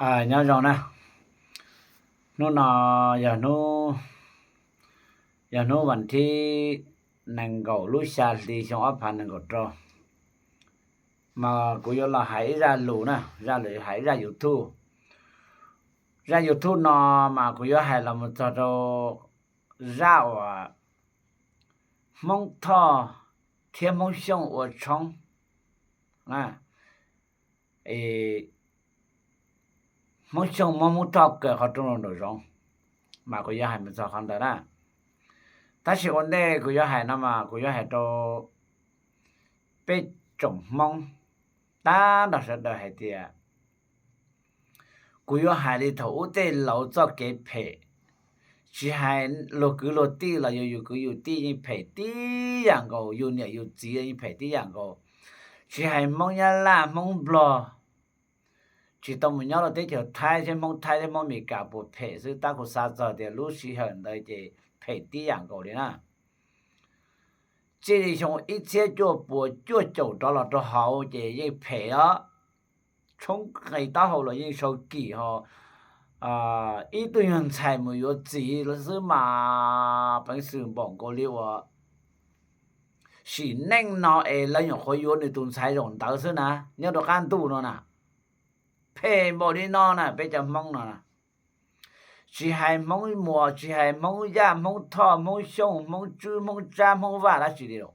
Nyob zoo na, hnub no yog hnub, yog hnub vas thib nees nkaum lub xya hli xyoo ob phav nees nkaum rau, mas kuv yuav los hais ib zaj lus na, zaj lus hais ib zaj YouTube. Zaj YouTube no mas kuv yuav hais los mus txog rau zaj uas Hmoob Thoj thiab Hmoob Xyooj ua tshoob. Hmoob Xyooj muab Hmoob Thoj kaw qhov rooj rau nraum zoov, mas kuv yuav hais mus txog qhov ntawd na. Tab sis ua ntej kuv yuav hais no mas kuv yuav hais rau peb tsoom Hmoob tag nrho sawv daws hais tias, kuv yuav hais li thaum ub tej laus txoj kev phem, tsis hais luag kwv luag tij los yog yus kwv yus tij yeej phem tib yam nkaus, yus niam yus txiv yeej phem tib yam nkaus. Tsis hais Hmoob Nyab Laj Hmoob Nplog, tsis tau mus nyob rau teb chaws Thaib thiab Hmoob Thaib thiab Hmoob Amelikas puas phem xwb, tab kuv xav txog tias lub sij hawm ntawd ces phem tib yam nkaus li na. Txij li xyoo ib txhiab cuaj puas cuaj caum rov los rau hauv ces yeej phem os. Tshoob qis taub hau los yeej sau kim ho, ib tug nyuag ntxhais mus yuav txiv xwb mas peev xwm npaum nkaus li uas sim neej no es lawv nyuam qhuav yuav nws tus ntxhais zaum ntawd xwb na, nyob rau qab ntuj no na. Phem npaum li no na peb cov Hmoob no na. Tsis hais Hmoob Muas, tsis hais Hmoob Yaj, Hmoob Thoj, Hmoob Xyooj, Hmoob Tswb, Hmoob Tsab, Hmoob Vaj dab tsi li los,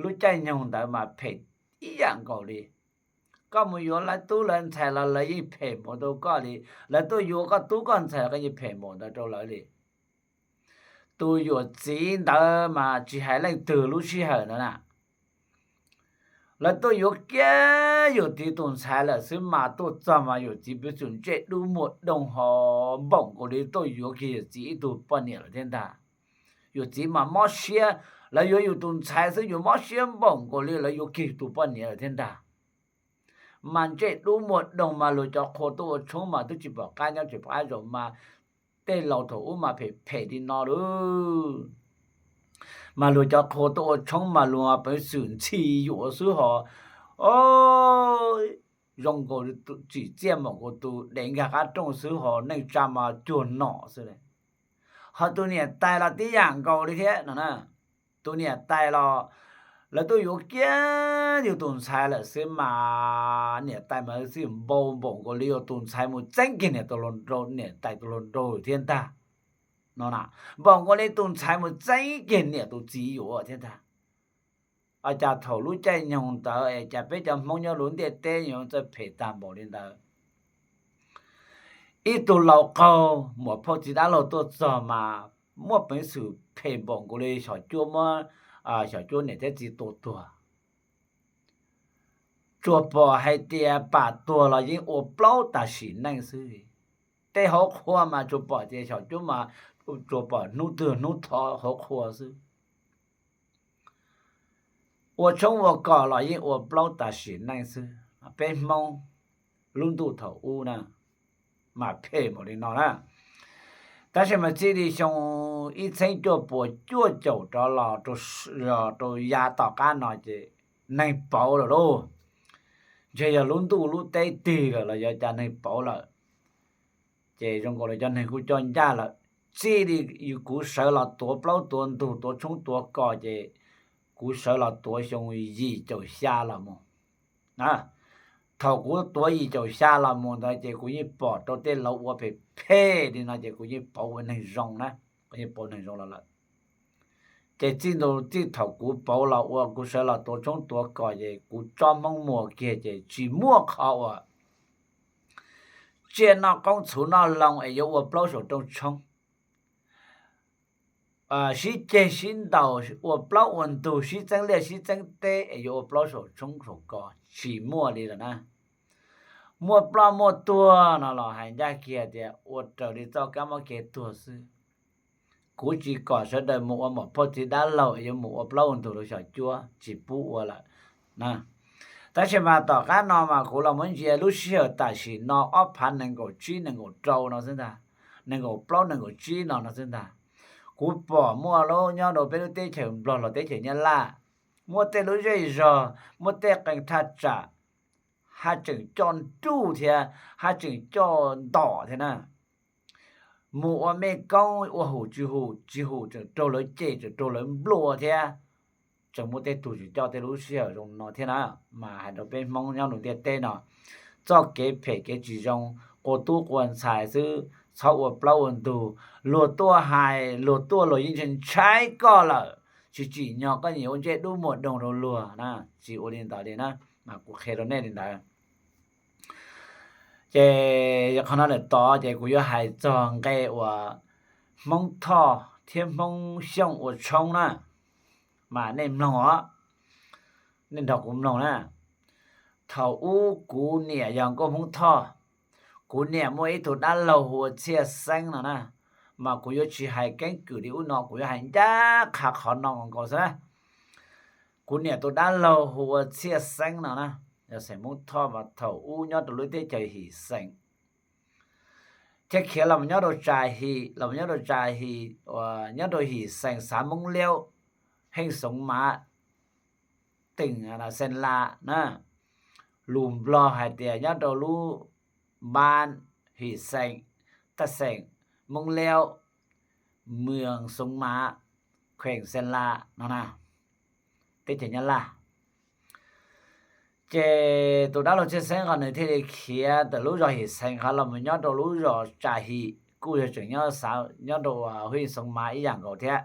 lub caij nyoog ntawd mas phem ib yam nkaus li. Koj mus yuav lawv tub lawv ntxhais los lawv yeej phem npaum ntawd rau koj li, lawv tuaj yuav koj tub koj ntxhais los koj yeej phem npaum ntawd rau lawv li. Tus yuam txiv ntawd mas tsis hais leej twg lub sij hawm ntawd na, lawv tuaj yuav kiag yus txiv tus ntxhais lawm xwb mas tuaj txog mas yus txiv peev xwm ntsej dub muag doo ho npaum nkaus li tuaj yuav kiag yus txiv ib tug poj niam lawm thiab ntag. Yus txiv mas mob siab, lawv yuav yus tus ntxhais xwb yus mob siab npaum nkaus li lawv yuav kiag yus tus poj niam lawm thiab ntag. Mas ntsej dub muag doo mas luag cov qhua tuaj ua tshoob mas twb tsis pom qab nyob tsis pom qab zaum mas tej laus thaum ub mas phem phem li no lauj. Mas luag cov qhua tuaj ua tshoob mas luag peev xwm ntxhi yuav xwb ho, zoo nkaus tsim txiaj npaum nkaus tus dev nkag qab rooj xwb ho neej tsa mas cuag nom xwb li. Ho tus niam tais los tib yam nkaus li thiab no na. Tus niam tais los lawv tuaj yuav kiag yus tus ntxhais lawm xwb mas niam tais mas xwm npau npaum nkaus li yus tus ntxhais mus txeeb kiag niam tais tus hluas nraug thiab ntag. No na, npaum nkaus li tus ntxhais mus txeeb kiag niam tus txiv yuav thiab ntag. Cas thaum lub caij nyoog ntawd es cas peb cov Hmoob nyob lub ntiaj teb yuav txawj phem tag npaum li ntawd. Ib tug laus qaug muam phauj txiv dab laug tuaj txog mas muaj peev xwm phem npaum nkaus li xyom cuab muab xyom cuab niam thiab txiv tua tuag. Tsuas pom hais tias pam tuag los yeej ua plaub tas sim neej xwb. Tej hauv qhua mas tsuas pom tias xyom cuab mas tsuas pom hnub twg hnub thov hauv qhua xwb. Ua tshoob ua kos los yeej ua plaub tas sim neej xwb. Peb Hmoob lub ntuj thaum ub na, mas phem npaum li no na. Tab sis mas txij li xyoo ib txheeb cuaj puas cuaj caum rov los rau yav tom qab no ces neeg pauv lawm lauj. Ntshe yog lub ntuj lub teb tig lawm los yog cas neeg pauv lawm. Ces zoo nkaus li cov neeg kuj coj ncaj lawm. Txij li kuv sawv los tuav plaub tuav ntug tuav tshoob tuav kos ces kuv sawv los tuav xyoo yim caum xya los mus. Thaum kuv tuav yim caum xya los mus ntawd ces kuv yeej pom rau tej laus ua phem phem li no ces kuv yeej pauv ua neeg zoo na, kuv yeej pauv neeg zoo los lawm. Ces txij ntu txij thaum kuv pauv los ua kuv sawv los tuav tshoob tuav kos ces kuv tsob Hmoob Muas kiag ces tsis muaj qhov uas tsiaj noj qoob txhuv noj loo es yuav ua plaub saum rooj tshoob, sib ceg sib ntaus ua plaub ua ntug sib txeeb liaj sib txeeb teb es yuav ua plaub saum tshoob saum kos tsis muaj li lawm na. Muaj ploj muaj tuag no los hais ncaj kiag tias ua raws li txoj kab mob kev tuag xwb. Kuv tsis kom sawv daws mus ua muam phauj txiv dab laug es yuav mus ua plaub ua ntug rau xyom cuab, tsis pub ua lawm. Tab sis mas tom qab no mas kuv los muab ntsia lub sij hawm tam sim no ob phav nees nkaum tsib nees nkaum rau no xwb ntag, nees nkaum plaub nees nkaum tsib no no xwb ntag. Kuv pom muaj lub nyob rau peb lub teb chaws Nplog los teb chaws Nyab Laj, muaj tej lub zej zog, muaj tej qee thaj tsam haj tseem coj nruj thiab haj tseem coj ntom thiab na. Mus ua mej koob ua hum tsis hum tsis hum tseem raug lawv cem tseem raug lawv nplua thiab. Tseem muaj tej tug tseem coj tej lub sij hawm zoo no thiab na. Mas hais rau peb Hmoob nyob rau ntiaj teb no, txoj kev phem kev tsis zoo, qua tub qua ntxhais xwb, txhob ua plaub ua ntug. Luag tuaj hais luag tuaj luag yeej ntshai ntshai koj lawm, tsis tsim nyog koj nyiam ua ntsej dub muag doog rau luag na. Tsis ua li ntawd li na, mas kuv qhia rau nej li ntawd. Ces yog qhov no lawm tod ces kuv yuav hais txog nqe uas Hmoob Thoj thiab Hmoob Xyooj ua tshoob na, mas nej mloog os, nej nrog kuv mloog na. Thaum ub kuv niam yog nkauj Hmoob Thoj, kuv niam muaj ib tug dab laug hu ua Txhiaj Xeeb no na, mas kuv yuav tsis hais keeb kwm li ub no, kuv yuav hais ncaj qha qhov no nkaus xwb na. Kuv niam tus dab laug hu ua Txhiaj Xeeb no na, yog xeem Hmoob Thoj mas thaum ub nyob rau lub teb chaws Him Xeem, thiaj khiav los nyob rau Tsa Him, los nyob rau Tsa Him uas nyob rau Him Xeem xav Moob Liaub, Heej Xoov Mav, teem Xeem Las na. Lus Nplog hais tias nyob rau lub npab Him Xeem, taj xeem Moob Liaub, mws Xoov Mav, kheem Xeem Las no na, teb chaws Nyab Laj. Ces tus dab laug Txhiaj Xeeb qhov nws thiaj li khiav tawm lub zos Him Xeem qhov los mus nyob rau lub zos Tsa Him, kuj yog tseem nyob xav nyob rau Heej Xoov Mav ib yam nkaus thiab.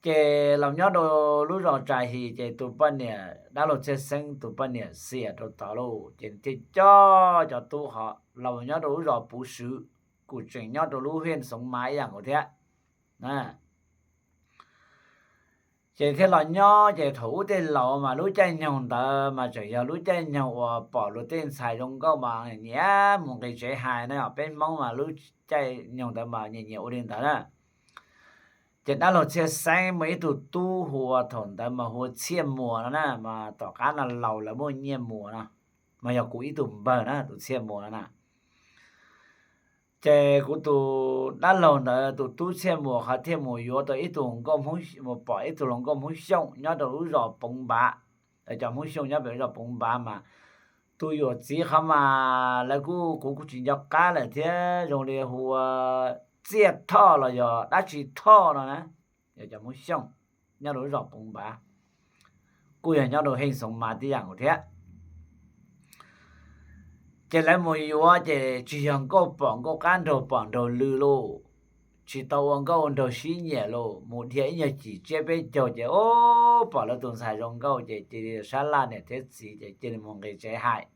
Ces los nyob rau lub zos Tsa Him ces tus poj niam dab laug Txhiaj Xeeb tus poj niam xiam rau tod lauj, ces thiaj coj cov tub ho los nyob rau lub zos Puv Swv, kuj tseem nyob rau lub Heej Xoov Mav ib yam nkaus thiab. Ces thiaj los nyob ces thaum ub tej laus mas lub caij nyoog ntawd mas tseem yog lub caij nyoog uas pom luag tej ntxhais zoo nkauj mas nyiam mus nqis tsev hais na, peb Hmoob mas lub caij nyoog ntawd mas nyiam nyiam ua li ntawd na. Ces dab laug Txhiaj Xeeb muaj ib tug tub hu ua thaum ntawd mas hu ua Txhiaj Muas no na, mas tom qab no laus lawv muaj Nyiaj Muas no, mas yog kuv ib tug npawg na tus Txhiaj Muas no na. Ces kuv tus dab laug ntawd tus tub Txhiaj Muas qhov thiaj mus yuav tau ib tug nkauj, mus pom ib tug hluas nkauj Hmoob Xyooj nyob rau lub zos Poov Npav. Cov Hmoob Xyooj nyob pem lub zos Poov Npav mas tus yuam txiv qhov mas lawv kuj, kuv kuj tsis nco qab lawm thiab, zoo li hu ua Txiaj Thoj los yog dab tsi Thoj no na, yog cov Hmoob Xyooj nyob rau lub zos Poov Npav, kuj yog nyob rau Heej Xoov Mav tib yam nkaus thiab. Ces lawv mus yuav ces tsis yog nkauj pom nkauj qab nraug pom nraug lw lauj, tsis tau ua nkauj ua nraug sib nyiam lauj, mus dhia ib nyuag cim tsiab peb caug ces ub pom lawv tus ntxhais zoo nkauj ces cia li sab laj niam thiab txiv ces cia li mus nqis tsev hais.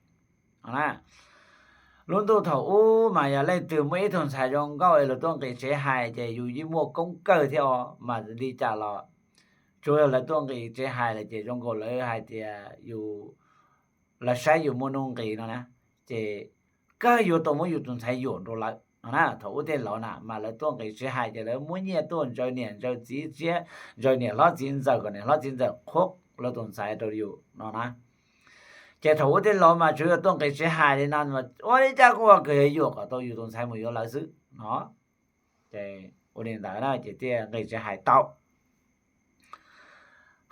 Lub ntuj thaum ub mas yog leej twg muaj ib tug ntxhais zoo nkauj es luag tuaj nqis tsev hais ces yus yeej muaj koob kawg thiab os, mas li cas los tsuas yog lawv tuaj nqis tsev hais lawm ces zoo nkaus lawv hais tias yus, lawv saib yus muaj nuj nqis no na, ces kawg yuav tau muab yus tus ntxhais yuam rau lawv no na. Thaum ub tej laus na mas lawv tuaj nqis tsev hais ces lawv muab nyiaj tuaj ntsaws niam ntsaws txiv, tsiab ntsaws niam hlob txiv ntxawm kom niam hlob txiv ntxawm qhuab lawv tus ntxhais rau yus no na. Ces thaum ub tej laus mas tsuas yog tuaj nqis tsev hais li no, ua li cas kuj ua kawg yuam kom tau yus tus ntxhais mus yuav lawv xwb no. Ces ua li ntawd na ces thiaj nqis tsev hais tau,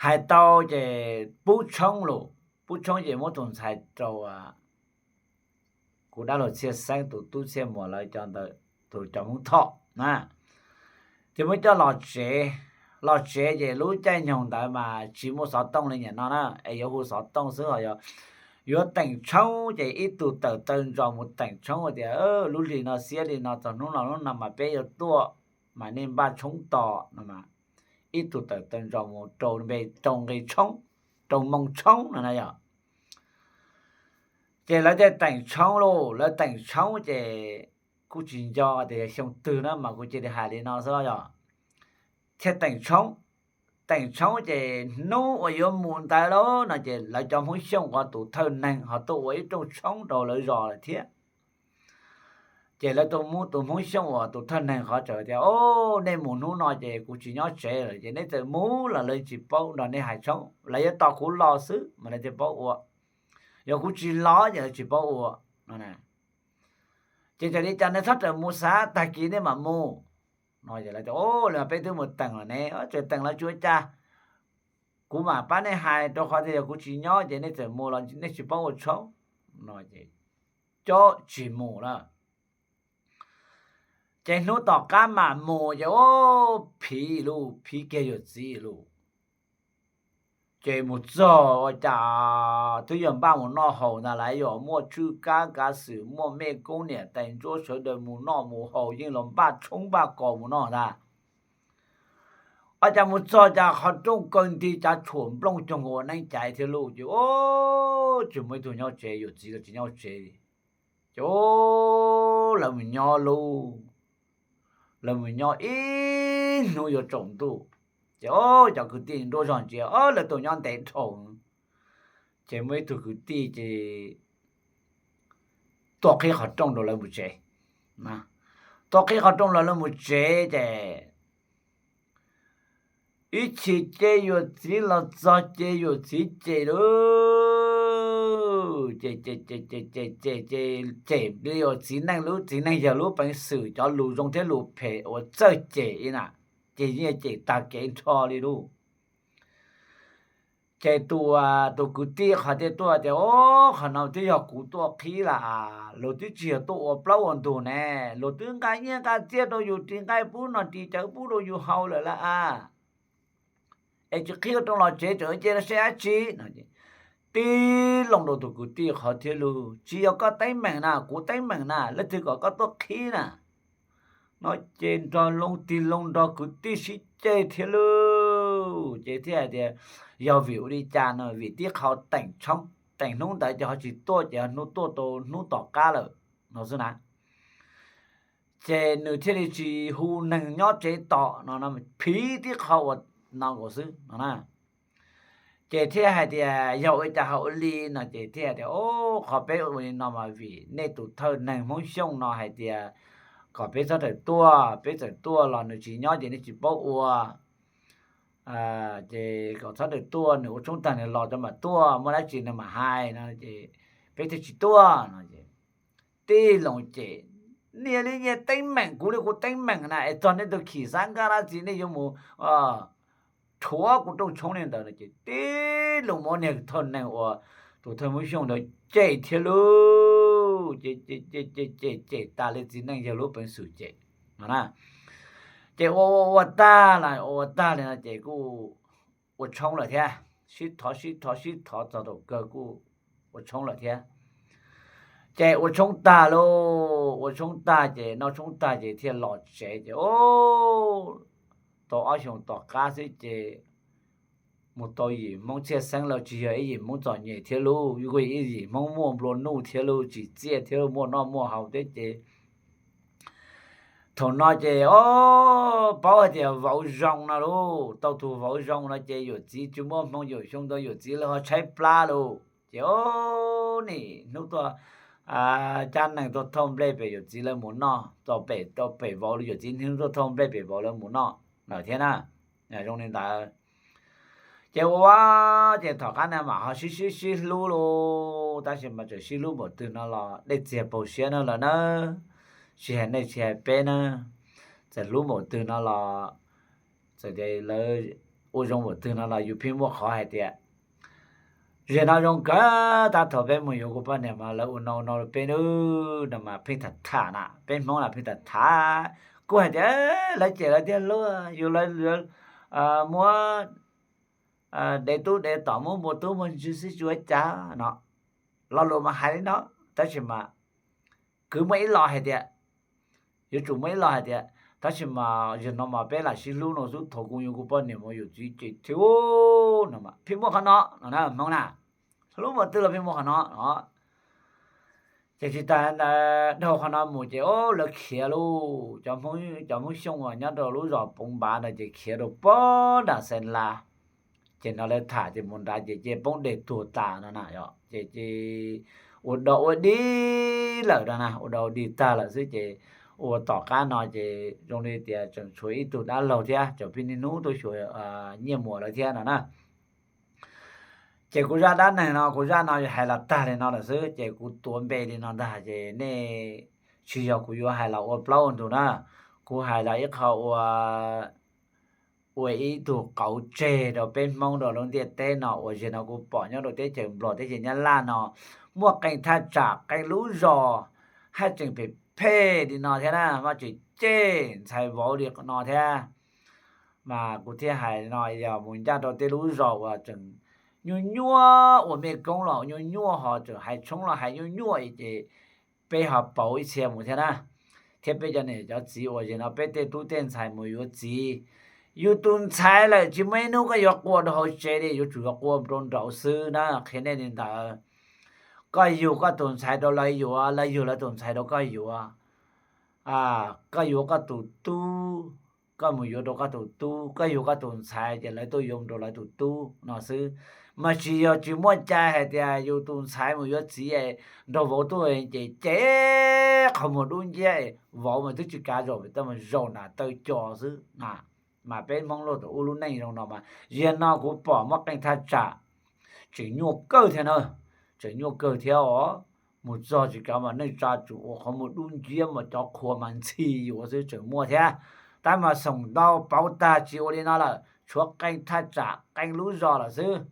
hais tau ces pub tshoob lawm, pub tshoob ces muab tus ntxhais rau kuv dab laug Txhiaj Xeeb tus tub Txhiaj Muas lawv cov ntawd, tus cov Hmoob Thoj na, ces muab coj los tsev. Los tsev ces lub caij nyoog ntawd mas tsis muaj xov tooj li niaj no na, es yuav hu xov tooj xwb ho yog yuav teem tshoob ces ib tug tawm taw ntsos mus teem tshoob tias lub hlis no xiab li no txog hnub no hnub no mas peb yuav tuaj, mas nej npaj tshoob tos no mas ib tug tawm taw ntsos mus rau npe rau nqi tshoob, rau moo tshoob no na yog. Ces lawv thiaj teem tshoob lauj, lawv teem tshoob ces kuj tsis nco tias yog xyoo twg na mas kuv cia li hais li no xwb yog, thiaj teem tshoob. Teem tshoob ces hnub uas yuav mus ntawd lauj no ces lawv cov Hmoob Xyooj uas tus thawj neeg ho tuaj ua ib rooj tshoob rau lawv zos lawm thiab. Ces lawv tus Hmoob Xyooj uas tus thawj neeg qhov txawm tias, o, nej mus hnub no ces kuv tsis nyob tsev lawm ces nej txawm mus los lawv tsis paub nrog nej hais tshoob, lawv yuav tos kuv los xwb mas lawv thiaj paub ua, yog kuv tsis los ces lawv tsis paub ua no. Ces txawm li cas nej txhob rawm mus xav, tag kis nej mam mus no. Lawv tias, o, li peb twb mus teem lawm ne, tseem teem los tsis ua cas, kuv mam pab nej hais, rau qhov tias yog kuv tsis nyob ces nej txawm mus los nej tsis paub ua tshoob. No ces cov tsis mus lawm. Ces hnub tom qab mam mus ces ua phiv lug, phiv kiag yawm txiv lug. Ces mus txog ua cas twb yog npaj mus noj haus ntag lauj, yog muaj tswj kab kav xwm, muaj mej koob niam tais ntsuab sawv daws mus noj mus haus, yeej los npaj tshoob npaj kos mus noj ntag. Ua cas mus txog cas qhov rooj kaw nti, cav tshuam nplooj coog ua neeb caiv thiab lug. Ces ua tsis muaj ib tug nyob tsev, yawm txiv los tsis nyob tsev li. Ces lawv mus nyob lub, lawv mus nyob ib hnub yuav tsaus ntuj. Ces cov kwv tij nruab zog ntsia lawv tau nyob ntev dhau. Ces muaj ib tug kwv tij ces tuaj qhib qhov rooj rau lawv mus tsev. Tuaj qhib qhov rooj rau lawv mus tsev ces ib chim ces yawm txiv los txog ces yawm txiv cem lawm. Ces cem, cem li yawm txiv neej, lub txiv neej yawg lub peev xwm, cov lus zoo thiab lus phem uas txawj cem li na, ces yeej cem tag kev nrho li lub. Ces tus, tus kwv tij qhov tias tuaj tias, o, qhov no twb yog kuv tuaj qhib lawm, luag twb tsis yog tuaj ua plaub ua ntug ne, luag twb nqa nyiaj nqa txiaj rau yus ris, nqa pub no ris cawv pub rau yus haus lawm lauj a. Es tsis qhib ua rooj los tsev, tseem ua cia no saib dab tsi no. Tib loo rau tus kwv tij qhov thiab lug, tsis yog koj teeb meem na, kuv teeb meem na, leej twg kom koj tuaj qhib na. No ces nrog loo tig loo nrog kwv tij sib ceg thiab lug. Ces thiaj hais tias yog vim ua li cas no, vim tib qho teem tshoob, teem hnub ntawd ces ho tsis tuaj, ces hnub tuaj tau hnub tom qab lawm no xwb na. Ces nws thiaj li tsis hu neeg nyob tsev tom no, phiv tib qho uas no nkaus xwb no na. Ces thiaj hais tias yog ua cas ho ua li no, ces thiaj tias, o, qhov peb ua li no mas vim nej tus thawj neeg Hmoob Xyooj no hais tias kom peb txhob tawm tuaj, peb txawm tuaj los nws tsis nyob ces nej tsis paub ua. Ces kom txhob tawm tuaj, nws ua tshoob tag nws los rau mam tuaj, muaj dab tsi nws mam hais no, ces peb thiaj tsis tuaj no. Ces tib loo ces, nej li nej teeb meem, kuv li kuv teeb meem na, es txog nej tug khim xav nkaj dab tsi nej yuav mus rhuav kuv rooj tshoob li ntawd no. Ces tib loo muab niag thawj neeg uas tus thawj Hmoob Xyooj ntawd cem thiab lug. Ces cem cem cem tas li txiv neej yawg lub peev xwm cem no na. Ces ua ua ua tag los ua ua tag li no ces kuj ua tshoob lawm thiab, sib thov sib thov sib thov txog thaum kawg kuj ua tshoob lawm thiab. Ces ua tshoob tag lauj, ua tshoob tag ces noj tshoob tag ces thiaj los tsev ces, o, tau ob xyoos tom qab xwb ces mus tau yim Hmoob txhiaj xeeb lawm, tsis yog ib yim Hmoob txom nyem thiab lug, yus kuj yog ib yim Hmoob muaj nplua nuj thiab lug, tsim txiaj thiab lug, muaj noj muaj haus thiab ces thaum no ces, o, paub hais tias vauv zoo no lauj, tau tus vauv zoo no ces yawm txiv tsis muaj hmoo, yawm xyoo ntawd yawm txiv lawv ho tshaib plab lauj. Ces, o, nim hnub tuaj cab neeg tuaj thauj nplej pem yawm txiv lawv mus noj, tau pem, tau pem vauv, yawm txiv niaj hnub tuaj thauj nplej pem vauv lawv mus noj lawm thiab na. Zoo li ntawd ces ua, ces tom qab no mas ho sib sib sib hlub lauj, tab sis mas txawm sib hlub npaum twg no los dej txiag paug siab no lawm na. Tsis hais nej tsis hais peb na, txawm hlub npaum twg no los, txawm tias lawv ua zoo npaum twg no los yus pheej muaj qhov hais tias, zaum no zoo kawg, tab thaum peb mus yuav kuv poj niam mas lawv ua no ua no rau peb no mas pheej tham tham na, peb Hmoob los pheej tham tham. Kuj hais tias lawv cem lawv tiag lauj, yus lawv muab dev tub dev tom, muab npua tub npua ntxhw xwb tsis ua cas no. Lo lus mas hais li no, tab sis mas kwv muaj ib lo hais tias, yuav tsum muaj ib lo hais tias, tab sis mas zaum no mas peb lam sib hlub no xwb, thaum kuv yuav kuv poj niam mas yawm txiv cem thiab no mas pheej muaj qhov no no na Hmoob na. Hlub npaum twg los pheej muaj qhov no no. Ces tsis tas ntawd, dhau qhov no mus ces, o, lawv khiav lauj, cov Hmoob, cov Hmoob Xyooj uas nyob rau lub zos Poov Npav ntawd ces khiav rau pem nram Xeev Las. Ces no lawv tham ces mus nrad ces cia poob dej tuag tas no na yom. Ces, ces ua dog ua dig lawm no na, ua dog ua dig tag lawm xwb ces ua tom qab no ces zoo li tias tseem tshuav ib tug dab laug thiab, tseem pheej niaj hnub tuaj xyuas Nyiaj Muas lawv thiab no na. Ces kuv zaj dab neeg no, kuv zaj no hais los tag li no lawm xwb, ces kuv tuav npe li no ntag, ces nej, tsis yog kuv yuav hais los ua plaub ua ntug na, kuv hais los ib qho ua ua ib tug qauv tseg rau peb Hmoob rau lub ntiaj teb no uas zaum no kuv pom nyob rau teb chaws Nplog teb chaws Nyab Laj no muaj qee thaj tsam qee lub zos haj tseem phem phem li no thiab na, mas tseem cem ntxhais vauv li no thiab. Mas kuv thiaj hais no, yog mus ncaj rau tej lub zos uas tseem nyuaj nyuaj ua mej koob los nyuaj nyuaj ho tseem hais tshoob los hais nyuaj nyuaj ces peb ho pauv ib txhia mus thiab na. Thiab peb cov niam cov txiv uas zaum no peb tej tub tej ntxhais mus yuav txiv, yus tus ntxhais lawm tsis muaj ib hnub koj yuav qua rau hauv tsev li, yuav tsum yuav qua rau nraud xwb na, qhia nej li ntawd. Koj yug koj tus ntxhais rau lawv yuav, lawv yug lawv tus ntxhais rau koj yuav. Koj yuav koj tus tub, koj mus yuav rau koj tus tub, koj yug koj tus ntxhais ces lawv tuaj yuav rau lawv tus tub no xwb. Mas tsis yog tsis muaj cai hais tias yus tus ntxhais mus yuav txiv nrog vauv tuaj ces ces qhov muag dub nciab, vauv mas twb tsis kav zaum pem toj mas zaum nram taw co xwb na. Mas peb Hmoob luag tus ub lub neej zoo no mas zaum no kuv pom muaj qee thaj tsam tseem nyuaj kawg thiab na, tseem nyuaj kawg thiab os. Mus txog tsis kav mas neej tsa tsum ua qhov muag dub nciab mas cov qhua mas ntxhi yuav xwb tseem muaj thiab. Tab mas xoom ntau pauv tag tsis ua li no lawm, tshuav qee thaj tsam qee lub zos lawm xwb.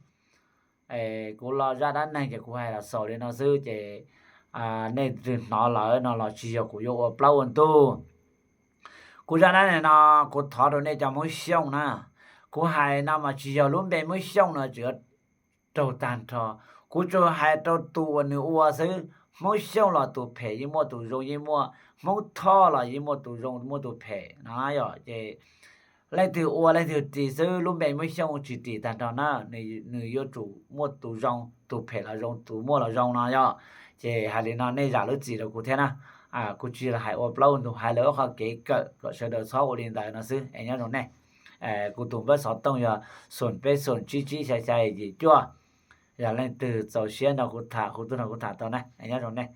Kuv los zaj dab neeg ces kuv hais los xaus li no xwb ces nej twg hnov lawm no los tsis yog kuv yuav ua plaub ua ntug. Kuv zaj dab neeg no kuv thov rau nej cov Hmoob Xyooj na. Kuv hais no mas tsis yog lub npe Hmoob Xyooj no tseem yuav raug tag nrho. Kuv tsuas hais rau tus uas nws ua xwb. Hmoob Xyooj los tus phem yeej muaj, tus zoo yeej muaj, Hmoob Thoj los yeej muaj tus zoo muaj tus phem no yom. Ces leej twg ua leej twg ris xwb, lub npe Hmoob Xyooj tsis ris tag nrho na, nws yuav tsum muaj tus zoo tus phem los zoo tus muaj los zoo no yom. Ces hais li no nej zam lub txim rau kuv thiab na. Kuv tsis hais ua plaub ua ntug, hais lawv ob qhov kev kawm kom sawv daws txhob ua li ntawd no xwb es nyob zoo nej. Kuv tus npawb xov tooj yog xoom peb xoom tsib tsib xya xya yim cuaj. Yog leej twg txaus siab nrog kuv tham, kuv tuaj nrog kuv tham tau na, nyob zoo nej.